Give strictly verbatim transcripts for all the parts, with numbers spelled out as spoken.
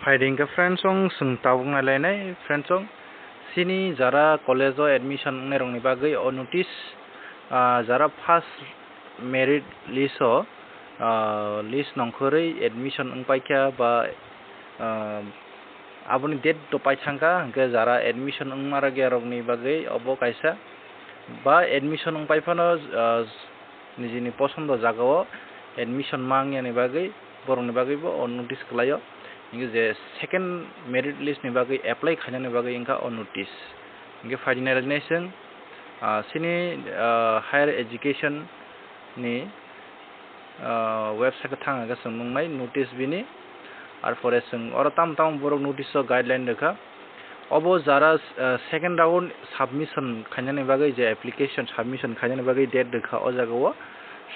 Hai ringkha friends, chwng tabuk nailainai friends, chwng chini jara college o admission wngnai rokni bagwi o notice, ah, jara first merit list o, ah, list nongkhorwi admission wngpaikha ba, ah, aboni date to paithangkha, hwnkhe jara admission wngma rwgya rokni bagwi obo kaisa ba admission wngpai phano, ah, nijini posondo jagao admission mangyani bagwi, borokni bagwibo o notice kwlaio. Hinkhe je second merit list ni bagwi apply khainani bagwi wngkha o notice. Hinkhe phaidi nailailainai chwng, ah, chini, ah, higher education ni, ah, website o thangkhe chwng nuknai notice bini. Arpore chwng oro tamo tamo borok notice o guideline rwkha. Obo jara, ah, second round submission khainani bagwi, je application submission khainani bagwi date rwkha o jagao,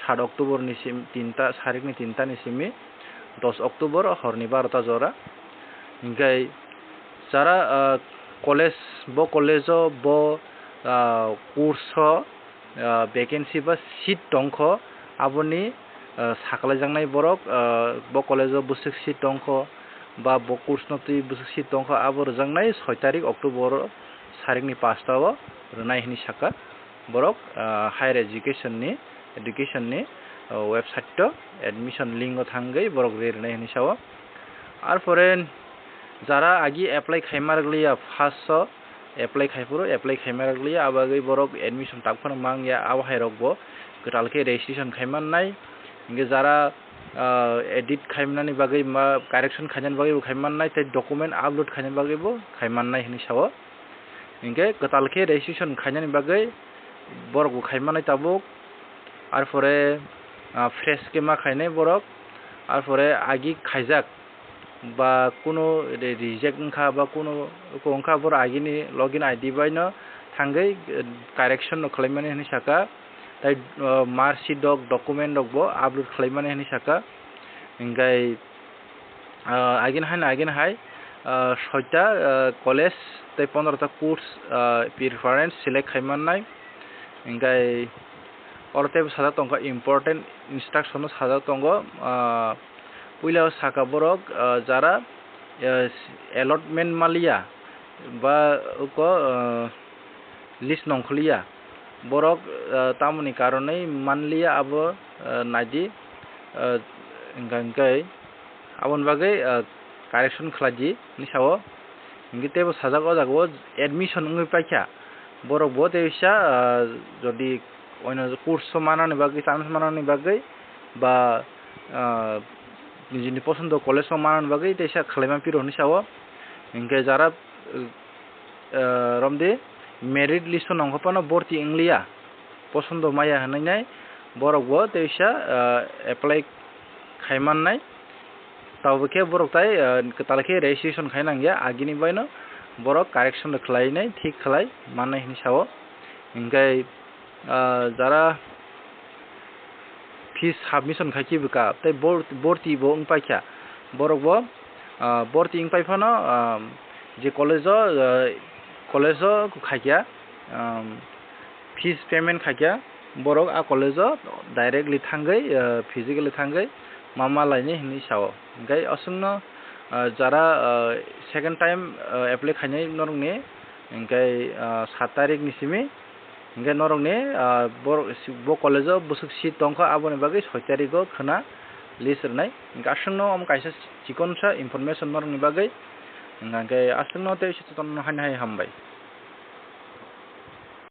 sat October ni sim tinta, sarikni tinta ni simi dos October horni barota jora. Hinkhe jara, ah, college, bo college o bo, ah, course o, ah, vacancy ba seat tongkho, aboni, ah, saklaijaknai borok, ah, bo college o bwswk seat tongkho ba bo course no twi bwswk seat tongkho, abo rwjaknai soi tarik October sarikni pasta o rwnai hinwi sakha borok, ah, higher education ni, education ni, ah, website o admission link o thangwi borok re rwnai hinwi sao. Arpore jara agi apply khaima rwgliya, first o apply khai phuru apply khaima rwgliya, abo bagwi borok admission tak phano mangya, abo hai rokbo kwtal khe registration khaimannai. Hinkhe jara, ah, edit khaimani bagwi ba correction khainani bagwi bo khaimannai, tei document upload khainani bagwi bo khaimannai hinwi sao. Hinkhe kwtal khe registration khainani bagwi borok bo khaimannai tabuk. Arpore, ah, fresh khe ma khainai borok, arpore agi khaijak ba kuno re-, reject wngkha ba kuno wngkha, borok agini login I D bai no thangwi, eh, correction no khlaimani hinwi sakha, tei, eh, mark sheet rok, document rok bo upload khlaimani hinwi sakha. Hinkhe, ah, agini hai no agini hai, ah, soita, ah, college tei pondro ta course, ah, preference select khaimannai. Hinkhe oro teibo sajak tongkha, important instruction o sajak tongo, ah, puila o saka borok, ah, jara, ah, allotment maliya ba uko, ah, list nongkhorliya, borok, ah, tamoni karonwi manliya abo, ah, naidi, ah, hwnkha hwnkhe aboni bagwi, ah, correction khlaidi hinwi sao. Hinkhe teibo sajak o jagao admission wngwi paikha, borok bo teisa, ah, jodi oino course o manani bagwi, chance manani bagwi ba, ah, nijini posondo college o manani bagwi teisa khwlaima phiro hinwi sao. Hinkhe jara, ah, romdi merit list o nongkha phano borti wngliya, posondo maya hinwi nai borok bo teisa, ah, apply khaimannai. Tabuk khe borok tai, ah, kwtal khe registration khai nangya, agini baino borok correction rok khlainai, thik khlai mannai hinwi sao. Hinkhe, ah, jara fees submission khai khe bwkha tei bor-, borti bo wng paikha, borok bo, ah, borti wng pai phano, ah, je college o, ah, college o khaikha, ah, fees payment khaikha, borok a college o directly thangwi, ah, physically thangwi ma ma lainai hinwi sao. Hinkhe aswkno, ah, jara, ah, second time, ah, apply khainai norokni, hinkhe, ah, sat tarik ni simi, hinkhe norokni, ah, bor-, bo college o bwswk seat tongkha, aboni bagwi soi tarik o khwna list rwnai. Hinkhe aswkno omo kaisa chikonsa information norokni bagwi, hinkhe aswkno tei se jotono haino hai hambai.